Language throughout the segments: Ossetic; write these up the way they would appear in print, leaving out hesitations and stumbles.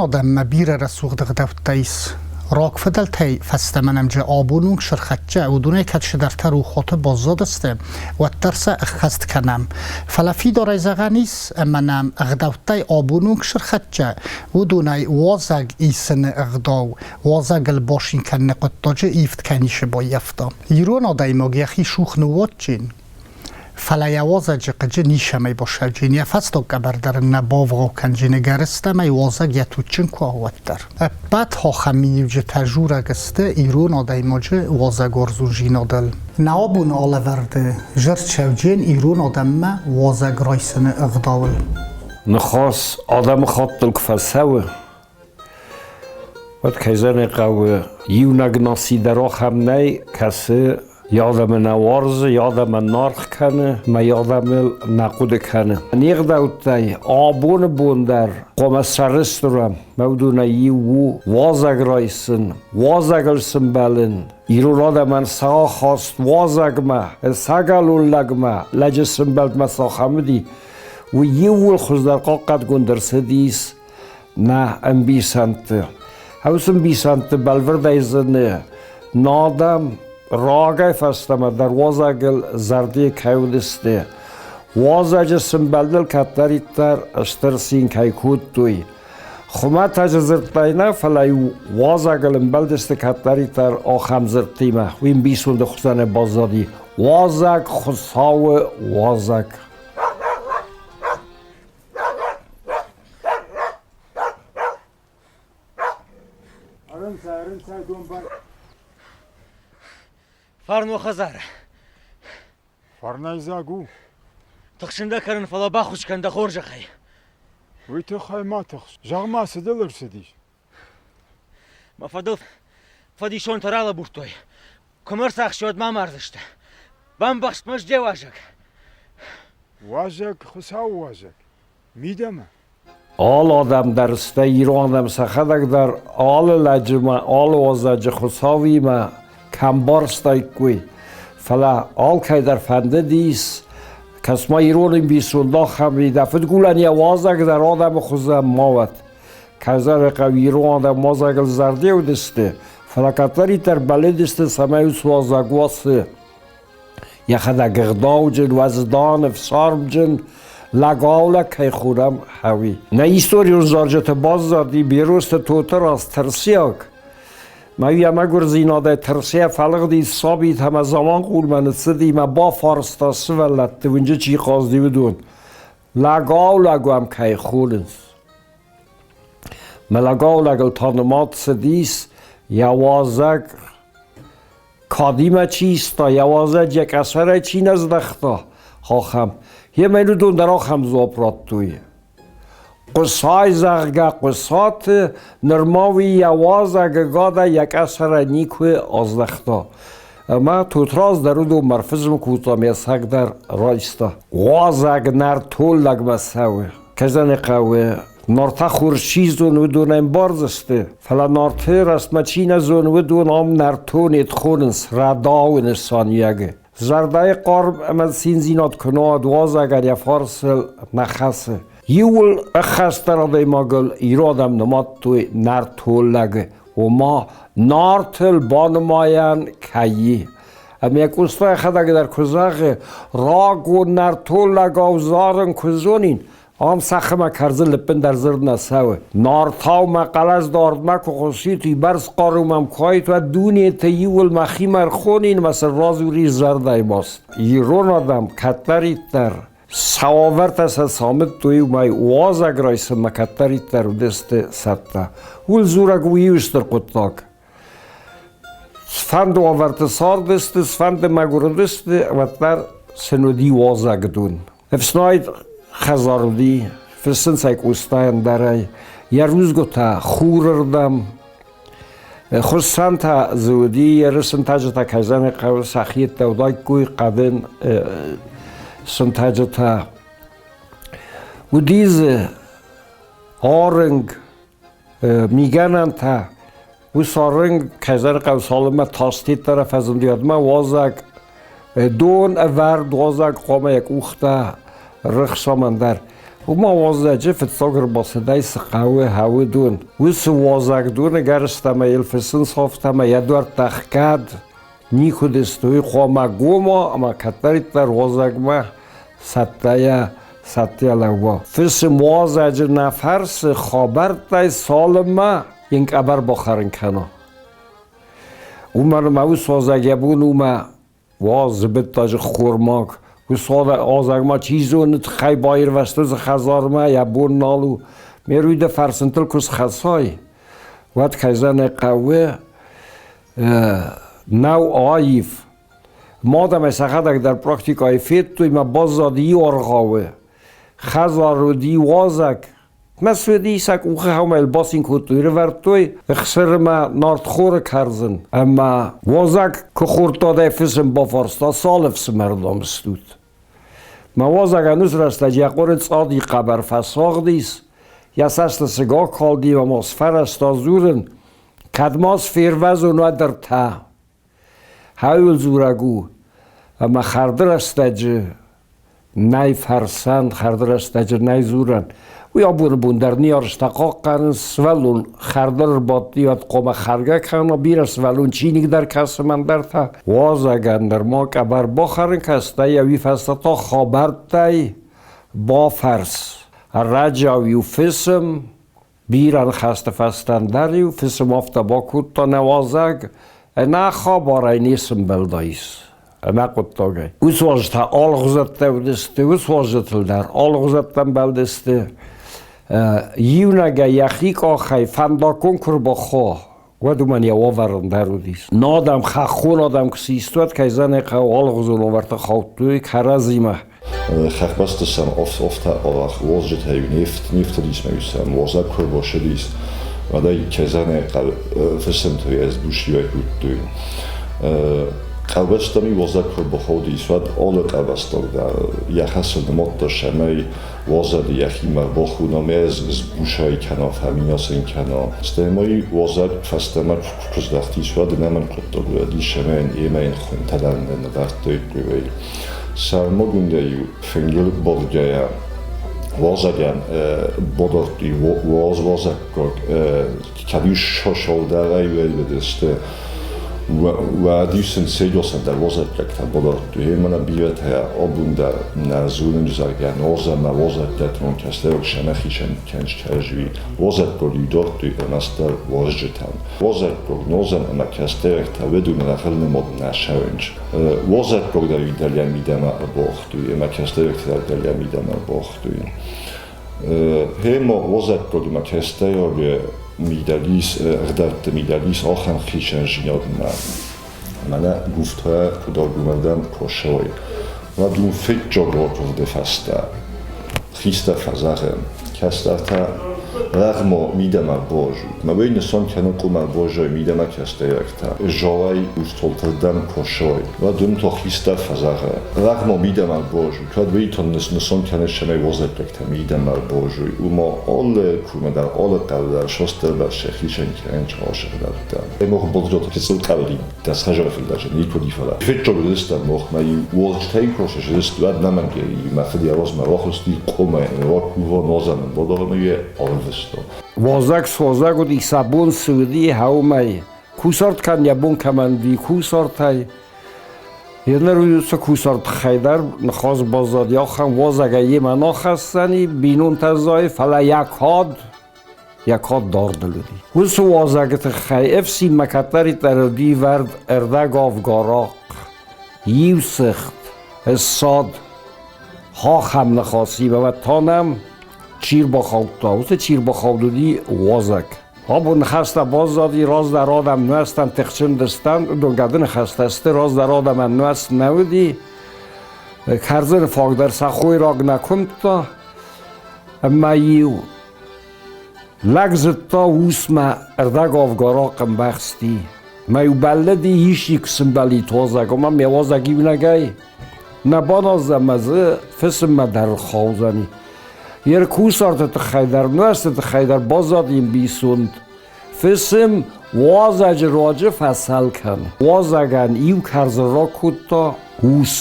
адӕммӕ бирӕ рӕсугъд ӕгъдӕуттӕ ис. Рагфыдӕлтӕй фӕстӕмӕ нӕм джы абоны онг сырхӕццӕ, уыдонӕй кӕд цыдӕртӕ рухоты баззадысты, уӕддӕр сӕ ӕххӕст кӕнӕм. Фӕлӕ фидарӕй зӕгъӕн ис, ӕмӕ нӕм ӕгъдӕуттӕй абоны онг сырхӕццӕ, уыдонӕй уазӕг исыны ӕгъдау, уазӕгыл бацин кӕныны хъуыддаджы ивд кӕй ницы баййӕфта. Ирон адӕймаг йӕхи сух ныууадзджын, Фӕлӕ йӕ уазӕджы хъыджы ницӕмӕй басӕлджын, йӕ фӕстаг къӕбӕр дӕр ын нӕ бавгъау кӕнджын, ӕгӕрыстӕмӕй уазӕг йӕ туджджын куы уа, уӕддӕр. Ӕппӕт ахӕм миниуджытӕ дзурӕг сты ирон адӕймаджы уазӕгуарзондзинадыл. Нӕ абоны алӕвӕрды зӕрдсӕвджын ирон адӕммӕ уазӕг райсыны ӕгъдауыл. Ныхас адӕмыхаттыл куы фӕцӕуы, уӕд, кӕй зӕгъын ӕй хъӕуы, иунӕг наци дӕр ахӕм нӕй, кӕцы йӕ адӕмы нӕ уарзы, йӕ адӕмӕн нӕ аргъ кӕны ӕмӕ йӕ адӕмыл нӕ хъуыды кӕны. Не гъдӕуттӕй абоны бон дӕр хъуамӕ сӕрыстыр уӕм, мӕ уыдонӕй иу у уазӕг райсын, уазӕгыл сымбӕлын. Ирон адӕмӕн сӕ ахаст уазӕгмӕ, сӕгалон лӕгмӕ, лӕджы сымбӕлдмӕ цахӕм уыди, уый иууыл хуыздӕр хъахъхъӕдгонд ӕрцыдис нӕ ӕмбисӕндты. Уыцы ӕмбисӕндты бӕлвырдӕй зыны, нӕ адӕм рагӕй фӕстӕмӕ дӕр уазӕгыл зӕрдийы кӕй уыдысты. Уазӕджы сымбӕлдыл кӕддӕриддӕр стыр цин кӕй кодтой. Хуымӕтӕджы дзырдтӕй нӕ, фӕлӕ-иу уазӕгыл ӕмбӕлдысты кӕддӕриддӕр ахӕм дзырдтимӕ. Уый ӕмбисонды хуызӕнӕй баззади. Уазӕг Хуыцауы уазӕг. Фарн уӕ хӕдзары. Фарнӕйдзаг у. Тыхсын дӕ кӕнын, фӕлӕ баххуыс кӕн дӕ хорзӕхӕй. Уый тыххӕй ма тыхс. Зӕгъ-ма, цы дыл ӕрцыдис? Мӕ фӕдыл фӕдисонтӕ ралӕбурдтой. Куы мӕ ӕрцахсой, уӕд мӕ амардзысты. Бамбӕхст мӕ де уазӕг. Уазӕг, Хуыцауы уазӕг. Мидӕмӕ. Алы адӕм дӕр, стӕй ирон адӕм сӕхӕдӕг дӕр алы лӕджимӕ, алы уазӕджы Хуыцауимӕ кӕм барстаиккой. Фӕлӕ алкӕй дӕр фӕндыдис, кӕс-ма ирон ӕмбисонд ахӕм и, дӕ фыдгулӕн йӕ уазӕг дӕр адӕмы хуызӕн ма уӕд. Кӕдзӕры хъӕу ирон адӕм уазӕгыл зӕрдӕ уыдысты, фӕлӕ кӕддӕриддӕр бӕллыдысты, цӕмӕй уыцы уазӕг уа цы. Йӕхӕдӕг ӕгъдауджын, уӕздан, ӕфсармджын, лӕгаулӕг кӕй хонӕм, хӕуи. Нӕ историон зарджыты баззади Берозты Тотыраз Тырсиаг. Мӕ йӕ мӕгуырдзинадӕй Тырсийӕ фӕлыгъди сабитӕ ӕмӕ Заманхъулмӕ ныццыди мӕ бафарста сывӕллӕтты уынджы чи хъазыди, уыдон. Лӕгаулӕг уӕм кӕй хонынц. Мӕ лӕгаулӕгыл та нымад цыдис йӕ уазӕг кадимӕ чи иста, йӕ уазӕджы йӕ къӕсӕрӕй чи нӕ здӕхта, ахӕм. Йемӕ йын уыдон дӕр ахӕм дзуапп радтой. Хъуысай, зӕгъгӕ, Хъуысаты нырма уый йӕ уазӕгы гадӕй йӕ къӕсӕрӕй никуы аздӕхта. Ӕмӕ Тотрадз дӕр уыдонмӕ ӕрфысым кодта, ме цӕг дӕр райста. Уазӕг нӕртон лӕгмӕ цӕуы. Кӕй хъӕуы, Нартӕ хорз чи зоны, уыдон ӕмбардзысты, фӕлӕ Нарты рӕстмӕ чи нӕ зоны, уыдон ам нӕртон хонынц рӕдауы нысаниуӕгы. Зӕрдӕйы хъарм ӕмӕ циндзинад куы нӕ уа, уазӕгӕн йӕ фарсыл нӕ хӕцы. Иууыл ӕххӕстдӕр адӕймагыл ирон адӕм нымадтой нӕртон лӕгы, ома Нартыл банымайӕн кӕй и. Ӕмӕ Къоста йӕхӕдӕг дӕр куы зӕгъы, рагон нӕртон лӕгау зарын куы зонин, ам сӕхимӕ кӕрдзын лыппындӕр дзырд нӕ цӕуы. Нартау мӕ хъӕлӕс дардмӕ куы хъуысит, уыйбӕрц хъару мӕм куы уаид, уӕд дунеты иууыл мӕхимӕ ӕрхонин ӕмӕ сын радзурин зӕрдӕйы маст. Ирон адӕм кӕддӕриддӕр Цавӕртӕ сӕ самыдтой, уымӕй уазӕг райсынмӕ кӕддӕриддӕр уыдысты цӕттӕ. Уый дзурӕг у иу стыр хъуыддаг. Цыфӕнды уавӕрты цардысты, цыфӕнды мӕгуыр уыдысты, уӕддӕр сын уыди уазӕгдон. Ӕфснайд хӕдзар уыди, фыссынц ӕй Къостайӕн дӕрӕй. Йӕ рудзгуытӕ хурырдӕм, Хуыссӕнтӕ дзы уыди, еры сынтӕджытӕ кӕй зӕгъын хъӕуы, сӕхиӕттӕ уыдаиккой хъӕдын сынтӕджытӕ. Уыди дзы арынг, мигӕнӕнтӕ. Уыцы арынг, кӕй зӕгъын хъӕуы, цалынмӕ тастедтӕ фӕзынди, уӕдмӕ уазӕг дон ӕвӕрд уазӕг хъуамӕ йӕ къухтӕ рыхсамӕн дӕр. Уымӕ уазӕджы фыццаг ӕрбацыдӕй цы хъӕуы, хъӕуы дон. Уыцы уазӕгдоны гӕрзтӕ ӕмӕ йыл фыцынц афтӕ ӕмӕ йӕ дуӕрттӕ ӕхгӕд никуыд сты. Уый хъуамӕ гом уа ӕмӕ кӕддӕриддӕр уазӕгмӕ цӕттӕйӕ цӕттӕ лӕууа. Фысым уазӕджы нӕ фӕрсы хабӕрттӕй, цалынмӕ йын къӕбӕр бахӕрын кӕна. Уымӕн ӕмӕ уыцы уазӕг йӕ бон у мӕ Уадз зыбыттаджы ххормаг, уыцы азӕгмӕ чи зоны, тыххӕй баирвӕзт уыцы хӕдзармӕ, йӕ бон нал у. Ме руй дӕ фӕрсынтыл куы схӕцай, уӕд кӕй зӕгъын хъӕуы, нӕу аив. Мад ӕмӕ сӕхӕдӕг дӕр практикӕйы федтой, мӕ баззад иу аргъауы. Хӕдзар уыди уазӕг, Мӕ суеди сӕ къухы хӕумӕ бацин кодтой, ӕрывӕрдтой ӕхсырмӕ нартхоры кӕрдзын. Ӕмӕ уазӕг куы хордта дӕ фысым бафарста, цал ӕфсымӕр дам стут? Мӕ уазӕгӕн уыцы рӕстӕджы йӕ хъуыры цъади хъӕбӕр фӕсагъдис, йӕ цӕсты сыг акалди ӕмӕ сфӕрӕзта дзурын, кӕд ма сфервӕзон, уӕд ӕртӕ. Хӕуыл дзурӕг у, ӕмӕ хӕрды рӕстӕджы нӕй фӕрсӕн, хӕрды рӕстӕджы нӕй дзурӕн. Уый абоны бон дӕр ныййарджытӕ хъахъхъӕнынц сывӕллон хӕрды ӕрбадти, уӕд хъуамӕ хӕргӕ кӕна, бирӕ сывӕллон чиныг дӕр кӕсы мӕн дӕр та. Уазӕгӕн дӕр ма къӕбӕр бахӕрын кӕ, стӕй йӕ уый фӕстӕ та хабӕрттӕй бафӕрс. Ӕрӕджиау-иу фысым Бирӕ ныхӕсты фӕстӕ дӕр-иу фысым афтӕ бакодта нӕ уазӕг, ӕнӕ хабарӕй не сымбӕлдаис ӕнӕ хъуыддагӕй. Уыцы уазджытӕ алыгъуызӕттӕ уыдысты, уыцы уазджытыл дӕр алыгъуызӕттӕ ӕмбӕлдысты. Иунӕгӕй йӕхи къахӕй фӕндаггон куы рбахо, уӕд уымӕн йӕ уавӕр ӕндӕр уыдис. Но адӕм, хӕххон адӕм куы систы, уӕд кӕй зӕгъын ӕй хъӕуы, алыгъуызон уавӕрты хаудтой кӕрӕдзимӕ. Хӕхбӕсты сӕм офтӕ арӕх уазджытӕ-иу не фтыдис ӕмӕ-иу сӕм уазӕг куы ӕрбацыдис, уӕд ӕй кӕй зӕгъын ӕй хъӕуы, фысымтӕй ӕз бусиуӕй кодтой. Хъӕубӕстӕм-иу уазӕг куы ӕрбахаудис, уӕд алы къабӕзтаг дӕр йӕ хӕсыл нымадта, цӕмӕй уазӕджы йӕхимӕ бахона ӕмӕ сбусӕй кӕна, фӕминас ын кӕна. Стӕй ма-иу уазӕг фӕстӕмӕ куы здӕхтис, уӕд ын ӕнӕмӕнгхъуыддаг уыдис ӕмӕ йын йемӕ йын хуынтӕ дӕр нывӕрдтаиккой. Сӕрмагондӕй-иу фынгыл бадгӕйӕ уазӕгӕн бадардтой уаз-уазӕггаг кӕд-иу сӕлдӕрӕй уыдысты, уӕд-иу сын сегасӕн дӕр уазӕггӕгтӕ бадардтой. Гъемӕ бирӕтӕ абон дӕр нӕ зонынц, зӕгъгӕ, нуазӕнмӕ уазӕггӕтон кӕстӕрӕг сӕнӕхицӕн кӕнсгӕ Уазӕггаг-иу дардтой ӕрмӕстдӕр уазджытӕн. Уазӕггаг нуазӕн ӕмӕ кӕстӕрӕгтӕ уыдон рахӕлнымад нӕ цӕуынц. Уазӕггаг дӕр-иу дӕлӕ мидӕмӕ ӕрбахтой ӕмӕ кӕстӕрӕгтӕ дӕр дӕлӕ мидӕмӕ ӕрбахтой. Гъема уазӕггаг ӕмӕ кӕстӕраг мидӕг ис, ӕгъдӕутты мидӕг ис ахӕм хицӕндзинадмӕ. Мӕнӕ гуфтӕ куд агурӕдӕн косой, уӕд уым фыццаг ракуывды фӕстӕ хистӕр фӕзӕгъы, кӕстӕртӕ рӕгъмӕ мидӕмӕ базут. Мӕ уый нысан кӕны къуымӕ баззай мидӕмӕ кӕстӕйрӕгтӕ, залӕй устолтырдӕм косой. Уӕд уым та хистӕр фӕзӕгъы, рӕгъмӕ мидӕмӕ базут. Кӕд уый та нысан кӕны, цӕмӕй уазӕггӕгтӕ мидӕмӕ базой, уымӕ алы куымӕ дӕр, алы хъӕуы дӕр сосдӕрбӕрц сӕхицӕн кӕнынц асыгъдӕттӕ. Мох бодзоты гыццыл къӕлли дӕс хӕзӕрфылдӕджы никуы уыди, фӕлӕ фыццаг уыдыстӕм мохмӕ иу уазджытӕй куы сыстуӕд, уӕд нӕмӕнгӕй мӕ фыд йӕ размӕ рахызти къуымӕй ракува нозӕн бадавӕны йӕ арвыста. Уазӕг суазӕг уыди, сӕ бон цы уыди, хӕумӕй. Кусарт кӕн йӕ бон кӕмӕн уыди, кусартӕй. Еныр уыцы кусарт тыххӕй дӕр ныхас баззад, ахӕм уазӕгӕй йемӕ нахӕссӕни, бинонтӕ зайы, фӕлӕ йӕ кад йӕ кад дардыл уыди. Уыцы уазӕгы тыххӕй ӕфсинмӕ кӕддӕриддӕр уыди вӕрд ӕрдӕг авгарахъ, иу цыхт, ссад, хахӕм ныхасимӕ уӕд та нӕм чи рбахаудта, уыцы чи рбахауд уыди уазӕг. Абон ныхӕстӕ баззади, раздӕр адӕм нуӕзтӕн тыхджын дыстӕн, уыдон гӕды ныхӕстӕ сты, раздӕр адӕмӕн нуӕзт нӕ уыди, кӕрдзыны фаг дӕр сӕ хойраг нӕ куымдта, ӕмӕ-иу лӕг зыдта усмӕ ӕрдӕг авгарахъ ӕмбӕхсти. Мӕ-иу бӕллыди исчи куы сымбӕлид уазӕг, ома ме уазӕг иунӕгӕй нӕ баназдзӕн ӕмӕ дзы фысыммӕ дӕр хаудзӕни. Йе ркусарты тыххӕй дӕр, нуӕзты тыххӕй дӕр баззади ӕмбисонд. Фысым уазӕджы руаджы фӕцӕл кӕны. Уазӕгӕн иу кӕрдзын ракодта ус.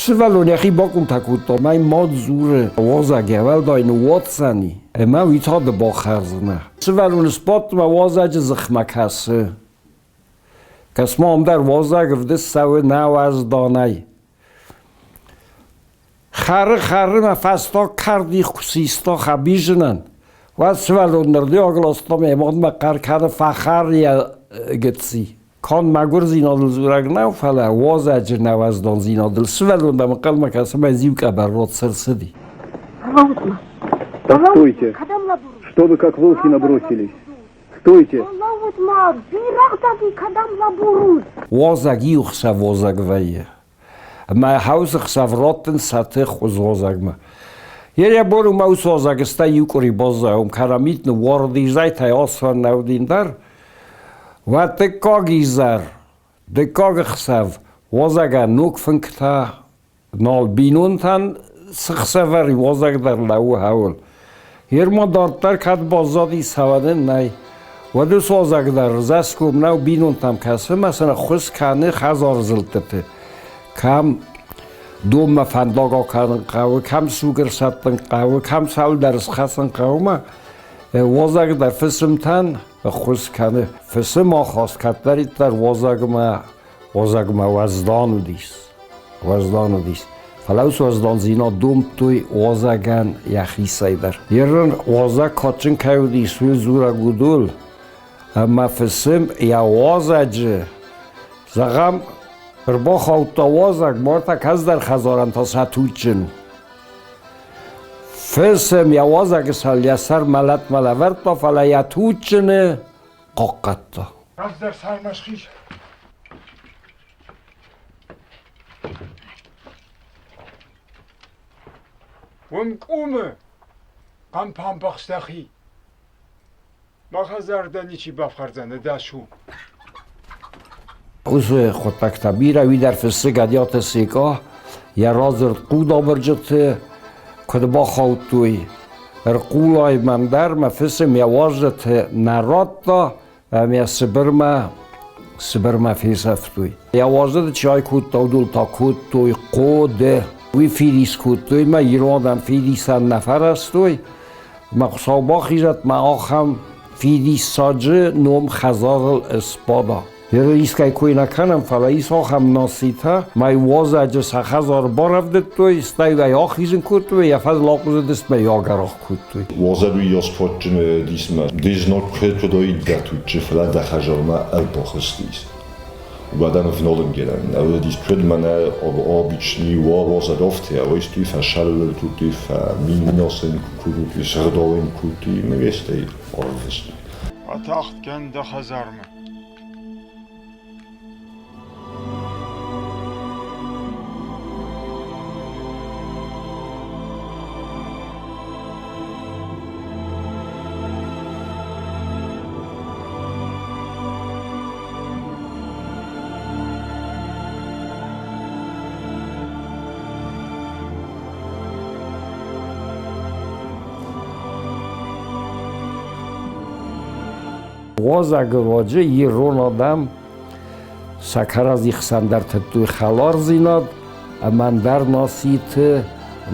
Сывӕллон йӕхи бакъултӕ кодта, мӕ мад дзуры, уазӕг йӕ уӕлдай ныууадздзӕни, ӕмӕ уый та ды бахӕрдзынӕ. Сывӕллон сбадт мӕ уазӕджы дзыхмӕ кӕсы. Кӕс-ма, ам дӕр уазӕг ӕвдыст цӕуы нӕ уӕзданӕй. Хӕры, хӕры мӕ фӕстаг кӕрдих куы систа хӕбизынӕн, уӕд сывӕллон нырдиаг ласта мӕ мадмӕ хъӕр кӕны, фӕхӕр йӕ гыцци. Канд мӕгуырдзинадыл дзурӕг нӕу, фӕлӕ уазӕджы нӕуӕздандзинадыл сывӕллон дӕм ӕнхъӕлмӕ кӕсы мӕ зиу къӕбӕр род цы рцыди. Стойте! Что вы как волки набросились? Стойте! Уазӕг иу хсӕв уазӕг вӕййы. Ӕмӕ хаусы хсӕв раттын сӕ тых уазӕгмӕ. Йе бон уымӕ уыцы уазӕг стӕй иу къуыри баззайӕм, кӕрӕмит ныууарыди, зӕйтӕй ацӕуӕн нӕ уыди дӕр. Уӕд дыккаг изӕр, дыккаг ӕхсӕв уазӕгӕн ног фынгтӕ нал бинонтӕн цы хсӕвӕр уазӕг дӕр лӕууы хауыл. Йер ма дарддӕр кӕд баззади цӕуӕн нӕй. Уӕд уыцы уазӕг дӕр зӕсгом нӕу бинонтӕм кӕсы ӕмӕ сын ӕххуыс кӕны хӕдзары зылдтыты. Кӕм донмӕ фӕндаг акӕнын хъӕуы, кӕм суг ӕрсӕттын хъӕуы, кӕм цӕуылдӕр схӕцын хъӕуы ӕмӕ уазӕг дӕр фысымтӕн ӕххуыс кӕны. Фысым ахаст кӕддӕриддӕр уазӕгмӕ уазӕгмӕ уӕздан уыдис. Уӕздан уыдис. Фӕлӕ уыцы уӕздандзинад домдтой уазӕгӕн йӕхицӕй дӕр. Ерын уазӕг кадджын кӕй уыдис, уый дзурӕг уыдол, ӕмӕ фысым йӕ уазӕджы, зӕгъӕм, ӕрбахаудта уазӕг, мартӕ кӕцыдӕр хӕдзарӕн та сӕ туджджын у. Фысым йӕ уазӕджы сӕр йӕ сӕр мӕлӕтмӕ лӕвӕрдта, фӕлӕ йӕ туджджыны хъахъхъӕдта. Раздӕр цармӕ схиз. Уым къуымы хъӕмпӕмбӕхст дӕхи. Мӕ хӕдзар дӕ ничи бафхӕрдзӕн, ӕдас у. Уыцы хъуыддӕгтӕ бирӕ уый дӕр фыссы Гӕдиаты Секъа йӕ радзырд Хъудабырджыты куыд бахаудтой ӕрхъулайы мӕм дӕр мӕ фысым йӕ уазджыты нӕ радта ӕмӕ Сыбырмӕ фесӕфтой. Йӕ уазджыты чи айкодта, уыдон та кодтой хъоды. Уый фидис кодтой мӕ ирон адӕм фидисӕн нӕ фӕрӕзтой. Мӕ Хуыцау бахизӕд, мӕ ахӕм фидиссаджы ном хӕдзарыл ысбада. Искӕй кой нӕ кӕнӕм, фӕлӕ ис ахӕм нацитӕ, мӕ уазӕджы сӕ хӕдзары барӕвдыдтой, стӕй ӕй ахизын кодтой, йӕ фӕдыл ахъуызыдысты мӕ йӕ агӕрах кодтой. Уазӕг уыйас кадджын уыдис мӕ де знаг куыд уыдаид дӕ туджы, фӕлӕ дӕ хӕдзармӕ ӕрбахызтис. Уӕдӕ вналынгерӕн нӕ уыдис куыд мӕнӕ обычный уазӕг афтӕ, уайстой фӕсӕллыл кодтой, фӕминасӕн кодтой, сыгъдауӕн кодтой, ӕмӕ стӕй арвыстой. Атагъд кӕн дӕ хӕдзармӕ. Уазӕгы руаджы ирон адӕм сӕ кӕрӕдзи хсӕн дӕр тыдтой хӕлардзинад ӕмӕ ӕндӕр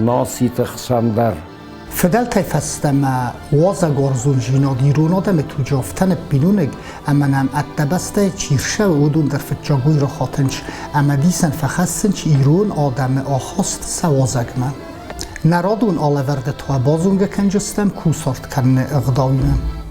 нациты хсӕн дӕр. Фыдӕлтӕй фӕстӕмӕ уазӕгуарзондзинад ирон адӕмы туджы афтӕ ныббиноныг, ӕмӕ нӕм ӕддӕбӕстӕйы чи рцӕуы, уыдон дӕр фыццаг уый рахатынц ӕмӕ дисӕн фӕхӕссынц ирон адӕмы ахаст сӕ уазӕгмӕ. Нӕ радон алӕвӕрды та базонгӕ кӕндзыстӕм кусарт кӕныны ӕгъдауимӕ.